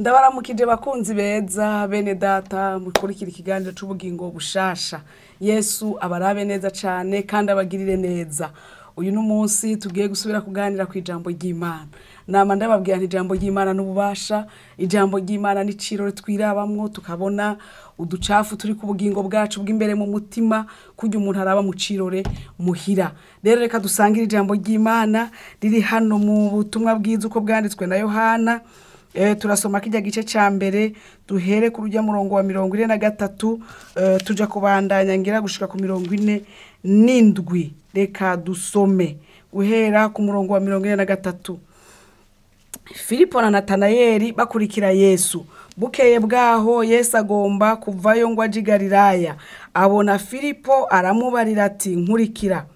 Ndabaramukije bakunzi beza bene data mukurikira ikiganiro c'ubugingo bushasha. Yesu abarabe neza cane kandi abagirire neza. Uyu n'umunsi tugiye gusubira kuganira ku ijambo ry'Imana. Nama ndababwira nti ijambo ry'Imana n'ububasha, ijambo ry'Imana n'icirore twirabamwo tukabona uducafu turi ku bugingo bwacu bw'imbere mu mutima, kurya umuntu araba mu cirore muhira. Rero reka dusangire ijambo ry'Imana riri hano mu butumwa bwiza uko bwanditswe na Yohana. Turasoma kijya gice ca mbere duhere ku rujya murongo wa 43, tuja kubandanya ngira gushika ku 47. Reka dusome guhera ku murongo wa 43. Filipo na Natanayeli bakurikira Yesu. Bukeye bwaho Yesu agomba kuvayo ngo aje i Galilaya. Abona Filipo aramubarira ati nkurikira.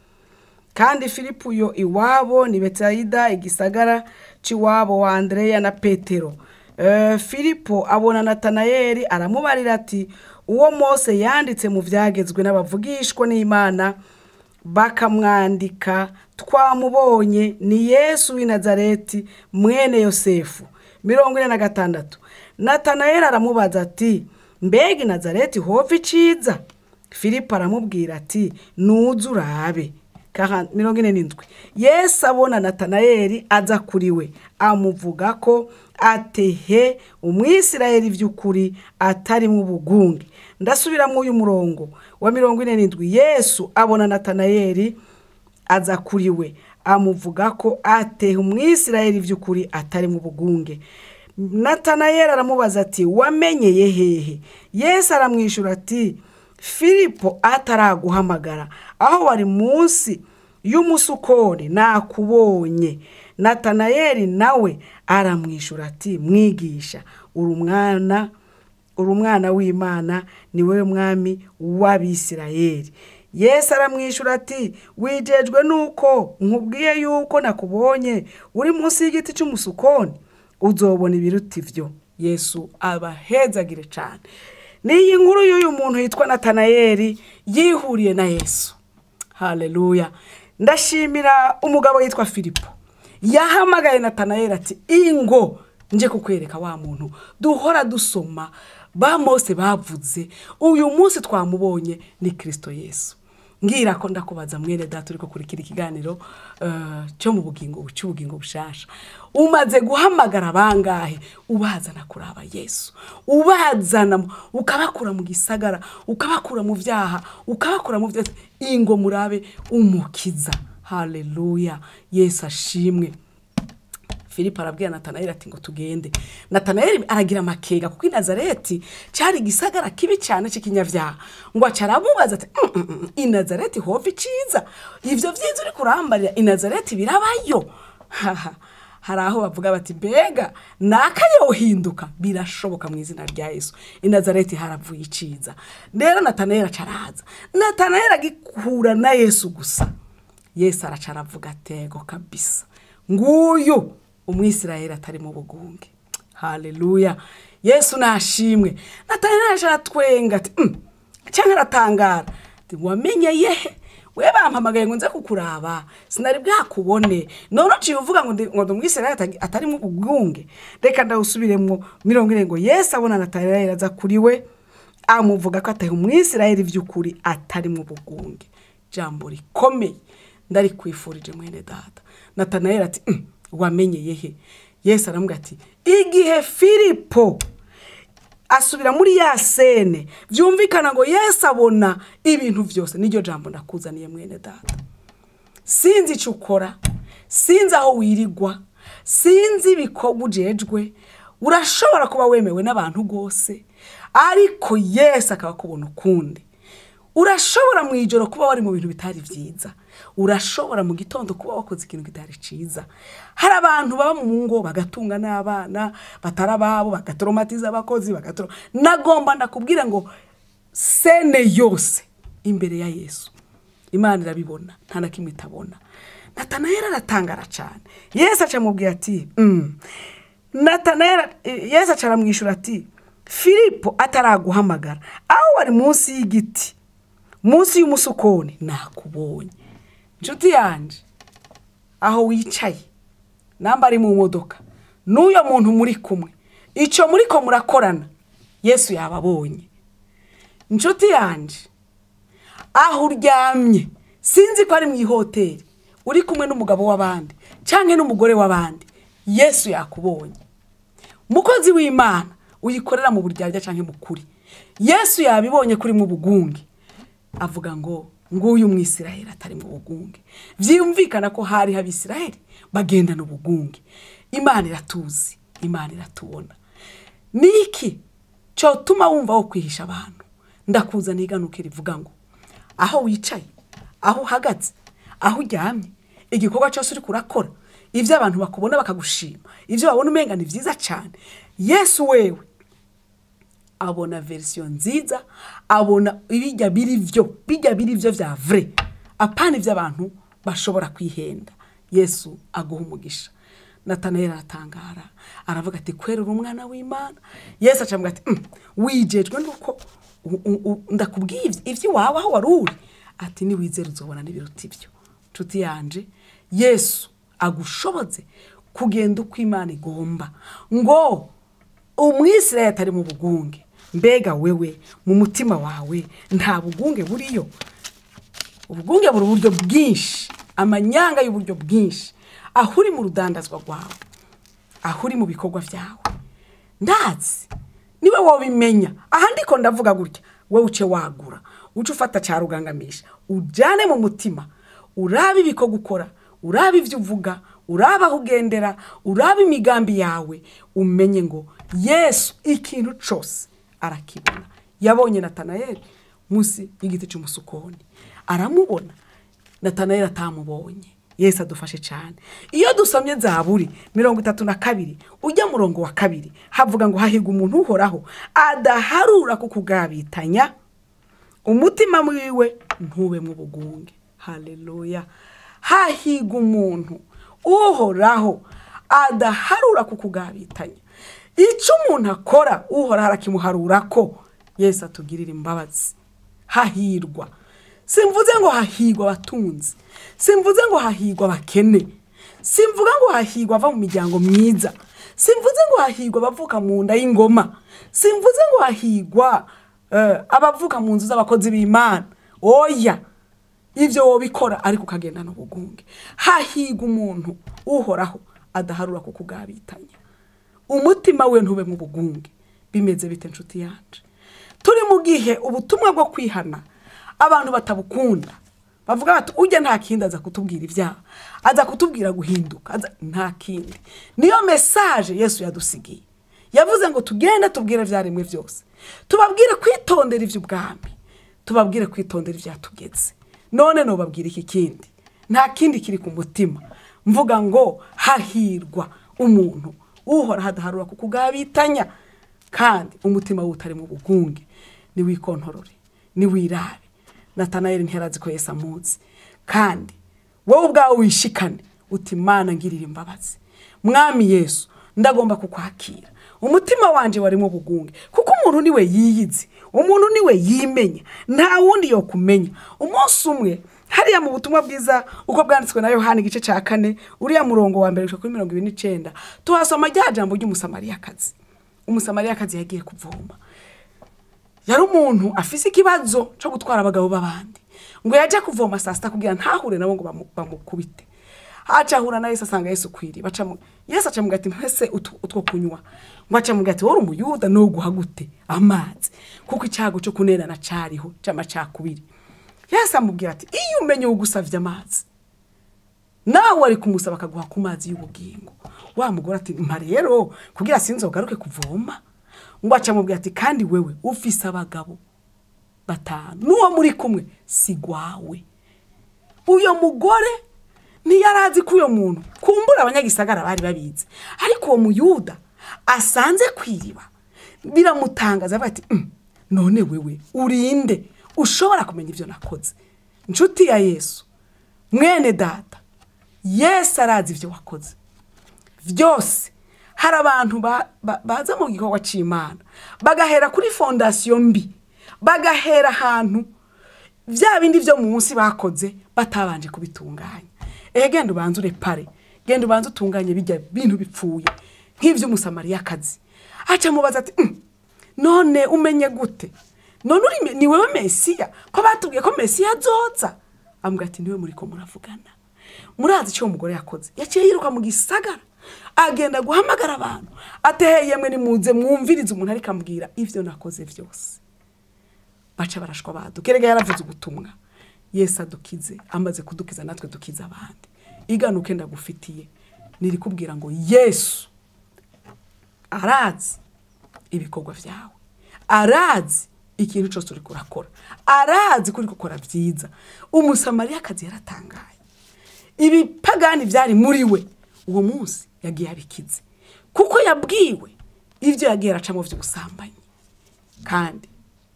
Kandi Filipo yo iwabo ni Betsaida, igisagara c'iwabo wa Andreya na Petero. Filipo abona Natanayeli aramubarira ati uwo Mose yanditse mu vyagezwe n'abavugishwa n'Imana bakamwandika twamubonye, ni Yesu w'i Nazareti mwene Yosefu. 46. Natanayeli aramubaza ati mbega i Nazareti hova iciza? Filipo aramubwira ati nuze urabe. 47. Yesu abona Natanayeli aza kuri we amuvuga ko atehe umwisirayeli vy'ukuri atari mu bugunge. Ndasubiramo uyu murongo wa 47. Yesu abona Natanayeli aza kuri we amuvuga ko atehe umwisirayeli vy'ukuri atari mu bugunge. Natanayeli aramubaza ati wamenyeye hehe? Yesu aramwishura ati Filipo ataraguhamagara aho wari munsi y'umusukoni nakubonye. Natanayeli nawe aramwishura ati mwigisha, uri umwana w'Imana, ni wewe mwami w'Abisirayeli. Yesu aramwishura ati wijejwe nuko nkubwiye yuko nakubonye uri munsi y'igiti cy'umusukoni, uzobona ibiruta ivyo. Yesu abahezagire cane. Niyi nkuru y'uyu muntu yitwa Natanayeli yihuriye na Yesu. Haleluya. Ndashimira umugabo yitwa Filipo yahamagaye Natanayeli ati ingo nje kukwereka wa muntu duhora dusoma ba Mose bavuze, uyu munsi twamubonye ni Kristo Yesu. Ngira ko ndakubaza mwene data uriko kurikira ikiganiro cyo mu bugingo cy'ubugingo bushasha, umaze guhamagara bangahe ubazana kuraba Yesu, ubazana ukabakura mu gisagara, ukabakura mu vyaha, ukabakura mu vyose, ingo murabe umukiza. Haleluya. Yesu ashimwe. Filipo arabwira Natanayeli ati ngo tugende. Natanayeli aragira amakega kuko i Nazareti cyari igisagara kibi cyane cy'ikinyavyaha. Ngo acaramubaza ati i Nazareti hova iciza? Ivyo vyiza uri kurambarira i Nazareti birabayo? Hari aho bavuga bati mbega nakayohinduka? Birashoboka mu izina rya Yesu. I Nazareti haravuye iciza. Rero Natanayeli acaraza. Natanayeli agikura na Yesu gusa. Yesu aracaravuga atego kabisa, nguyu umwisirayeli atari mu bugunge. Haleluya. Yesu nashimwe. Natanayeli aratwenga ati cyangwa aratangara ati wamenye yehe? We bampamagaye ngo nze kukuraba sinari bwakubone, none uciye uvuga ngo ndi umwisirayeli atari mu bugunge. Reka ndawusubiremwo 40 ngo Yesu abona Natanayeli aza kuri we amuvuga ko atari umwisirayeli vy'ukuri atari mu bugunge. Jambo rikomeye ndarikwifurije mwene data. Natanayeli ati wamenye yehe? Yesu aramubwira ati igihe Filipo asubira muri ya sene, vyumvikana ngo Yesu abona ibintu vyose. Niryo jambo ndakuzaniye mwene data. Sinzi ico ukora, sinzi aho wirigwa, sinzi ibikorwa ujejwe. Urashobora kuba wemewe n'abantu gose, ariko Yesu akaba akubona ukundi. Urashobora mu ijoro kuba wari mu bintu bitari vyiza, urashobora mu gitondo kuba wakoze ikintu kitari ciza. Hari abantu baba mu ngo bagatunga n'abana batarababo, bagatraumatiza abakozi, nagomba ndakubwira ngo sene yose imbere ya Yesu Imana irabibona, nta na kimwe itabona. Natanayeli aratangara cyane. Yesu acamubwira ati Natanayeli, Yesu acaramwishura ati Filipo ataraguhamagara aho wari munsi y'igiti, munsi y'umusukoni nakubonye. Nshuti yanje, aho wicaye namba ari mu modoka n'uyo muntu muri kumwe, Icyo muri ko murakorana Yesu yababonye. Inshuti yanje, aho uryamye sinzi ko ari mu ihoteli uri kumwe n'umugabo w'abandi cyangwa n'umugore w'abandi, Yesu yakubonye. Mukozi w'Imana uyikorera mu buryarya cyangwa mu kuri, Yesu yabibonye kuri mu bugunge. Avuga ngo nguyu Umwisirayeli atari mu bugunge. Vyumvikana ko hari Abisirayeli bagendana ubugunge. Imana iratuzi, Imana iratubona. Niki cyotuma wumva wo kwihisha abantu? Ndakuza niganuke rivuga ngo aho wicaye, aho uhagaze, aho uryamye, igikorwa cyose uri kurakora, ivyo abantu bakubona bakagushima, ivyo babona umenga ni vyiza cyane, Yesu wewe abona version nziza, abona ibijya biri vyo, bijya biri vyo vya vrai, apana ivyo abantu bashobora kwihenda. Yesu aguha umugisha. Natanayeli aratangara, aravuga ati kwera uri umwana w'Imana. Yesu acamubwira ati wijejwe nuko ndakubwiye ivyo iwawe aho wari uri, ati niwizera uzobona n'ibiruta ivyo. Nshuti yanje, Yesu agushoboze kugenda uko Imana igomba, ngo Umwisirayeli atari mu bugunge. Mbega wewe mu mutima wawe nta bugunge buriyo? Ubugunge buri uburyo bwinshi, amanyanga y'uburyo bwinshi. Aho uri mu rudandazwa rwawe, aho uri mu bikorwa vyawe, ndazi niwe wobimenya. Aha ndiko ndavuga gutya, wewe uce wagura, uce ufata ca rugangamisha, ujane mu mutima, urabe ibikorwa ukora, urabe ivyo uvuga, urabe aho ugendera, urabe imigambi yawe, umenye ngo Yesu ikintu cose arakibona. Yabonye Natanayeli munsi y'igiti cy'umusukoni, aramubona. Natanayeli atamubonye. Yesu adufashe cyane. Iyo dusomye Zaburi 32 ujya murongo wa 2, havuga ngo hahirwa umuntu uhoraho adaharura kukugabitanya, umutima mwiwe ntube mu bugunge. Haleluya. Hahirwa umuntu uhoraho adaharura kukugabitanya. Icyo umuntu akora uhoraho arakimuharura ko. Yesu atugirira imbabazi. Hahirwa. Simvuze ngo hahirwa abatunzi, simvuze ngo hahirwa abakene, simvuga ngo hahirwa ava mu miryango myiza, simvuze ngo hahirwa abavuka mu nda y'ingoma, simvuze ngo hahirwa abavuka mu nzu z'abakozi b'Imana. Oya, ivyo wobikora ariko ukagenda n'ubugunge. Hahirwa umuntu uhoraho adaharura kukugabitanya, umutima we ntube mu bugunge. Bimeze bite nshuti yanje? Turi mu gihe ubutumwa bwo kwihana abantu batabukunda, bavuga bati ujya nta kindi aza kutubwira ibyaha, aza kutubwira guhinduka, nta kindi. Niyo message Yesu yadusigiye. Yavuze ngo tugende tubwire vyaremwe vyose, tubabwire kwitondera ivy'ubwami, tubabwire kwitondera ivyatugeze. None no babwire iki kindi? Nta kindi kiri ku mutima. Mvuga ngo hahirwa umuntu uhoraho adaharura kukugabitanya, kandi umutima we utari mu bugunge. Niwikontorore, niwirabe. Natanayeli ntiyarazi ko Yesu amuzi. Kandi wowe ubwawe wishikane uti Mana ngirira imbabazi, Mwami Yesu ndagomba kukwakira, umutima wanje warimo bugunge. Kuko umuntu niwe yiyizi, umuntu niwe yimenya, nta wundi yo kumenya. Umunsi umwe hariya mu butumwa bwiza uko bwanditswe na Yohana igice ca 4 uriya murongo wa mbere kuri 29, tuhasoma rya jambo ry'Umusamariyakazi. Umusamariyakazi yagiye kuvoma. Yari umuntu afise ikibazo cyo gutwara abagabo b'abandi, ngo yaje kuvoma saa sita kugira ntahure nabo ngo bamukubite. Aca ahura na Yesu, asanga Yesu kwiri. Yesu aca mugati mpese utwo kunywa. Ngo aca mugati wori umuyuda no guha gute amazi, kuko icyago cyo kunerana cariho c'amacakubiri. Yesu amubwira ati iyo umenye ugusavye amazi, nawe ari kumusaba akaguha ku mazi y'ubugingo. Wa mugore ati mpa rero kugira sinzogaruke kuvoma. Ngo aca mubwira ati kandi wewe ufise abagabo 5 n'uwo muri kumwe si gwawe. Uyo mugore ntiyarazi ko uyo muntu, kumbura abanyagisagara bari babizi, ariko uwo muyuda asanze kwiriba biramutangaza, avuga ati none wewe urinde ushobora kumenya ivyo nakoze? Nshuti ya Yesu, mwene data, Yesu arazi ivyo wakoze vyose. Hari abantu baza mu gikorwa c'Imana bagahera kuri fondation mbi, bagahera ahantu vya bindi vyo munsi bakoze batabanje kubitunganya. Ehe, genda ubanze urepare, genda ubanze utunganye bijya bintu bipfuye nk'ivyo Umusamariyakazi. Aca mubaza ati none umenye gute? None uri ni wewe Mesiya? Ko batubwiye ko Mesiya azoza? Ambwira ati niwe muriko muravugana. Murazi icyo umugore yakoze? Yaciye yiruka mu gisagara, agenda guhamagara abantu, ateheye yemwe nimuze mwumvirize umuntu ariko ambwira ivyo nakoze vyose. Baca barashwa baduka. Erega yaravuze ubutumwa. Yesu adukize, amaze kudukiza natwe dukiza abandi. Iganuke ndagufitiye nirikubwira ngo Yesu arazi ibikorwa vyawe, arazi ikintu cyose uri kurakora, arazi ko uri gukora vyiza. Umusamariyakazi yaratangaye, ibipagani vyari muri we uwo munsi yagiye abikize, kuko yabwiwe ivyo yagiye aracamo vy'ubusambanyi, kandi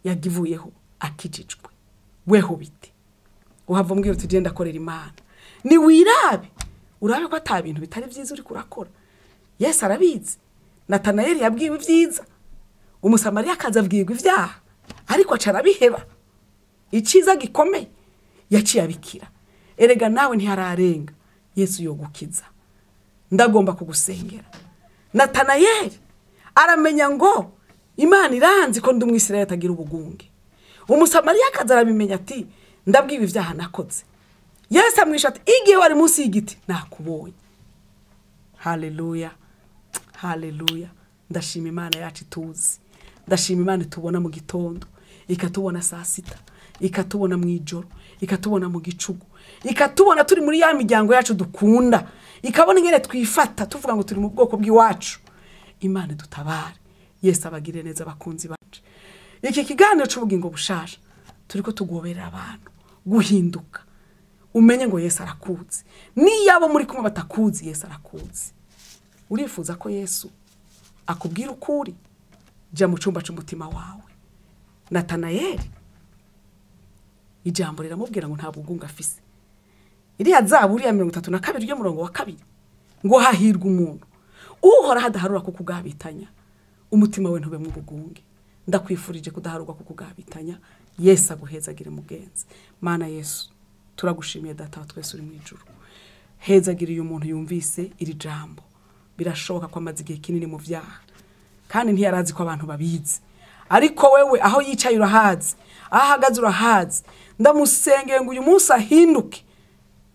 yagivuyeho akijijwe. Weho bite? Uhava umbwira uti genda akorera Imana, ni wirabe urabe ko ata bintu bitari vyiza uri kurakora. Yesu arabizi. Natanayeli yabwiwe ivyiza, Umusamariyakazi abwirwa ivyaha, ariko aca arabiheba. Iciza gikomeye yaciye abikira. Erega nawe ntihararenga, Yesu yogukiza. Ndagomba kugusengera. Natanayeli aramenya ngo Imana iranzi ko ndi Umwisirayeli atagira ubugunge. Umusamariyakazi arabimenya ati ndabwiwe ivyaha nakoze. Yesu amwisha ati igihe wari munsi y'igiti nakubonye. Haleluya, haleluya. Ndashima Imana yacu ituzi. Ndashima Imana itubona mu gitondo, ikatubona saa sita, ikatubona mu ijoro, ikatubona mu gicugu, ikatubona turi muri ya miryango yacu dukunda, ikabona ingene twifata tuvuga ngo turi mu bwoko bw'iwacu. Imana dutabare. Yesu abagire neza abakunzi banje. Iki kiganiro c'ubugingo bushasha turiko tugoberera abantu guhinduka. Umenye ngo Yesu arakuzi. Niyabo muri kumwe batakuzi, Yesu arakuzi. Urifuza ko Yesu akubwira ukuri? Jya mu cyumba cy'umutima wawe. Natanayeli ijambo riramubwira ngo nta bugunga afise. Iriya Zaburi ya 32 ryo murongo wa 2 ngo hahirwa umuntu uhoraho adaharura kukugabitanya, umutima we ntube mu bugunge. Ndakwifurije kudaharurwa kukugabitanya. Yesu aguhezagire mugenzi. Mana Yesu, turagushimiye data wa twese uri mu ijuru. Hezagire uyu muntu yumvise iri jambo. Birashoboka ko amaze igihe kinini mu vyaha, kandi ntiyarazi ko abantu babizi, ariko wewe aho yicaye urahazi, aho ahagaze urahazi. Ndamusengeye ngo uyu munsi ahinduke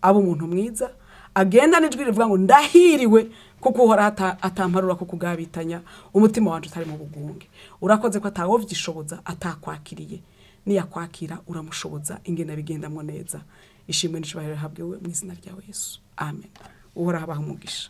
abe umuntu mwiza, agenda n'ijwi rivuga ngo ndahiriwe kuko uhoraho atamparura kukugabitanya, umutima wanje utari mu bugunge. Urakoze ko atawovyishoboza atakwakiriye, niyakwakira uramushoboza ingene bigendamwo neza. Ishimwe n'icubahiro rihabwe we mu izina rya Yesu, amen. Uhoraho abahe umugisha.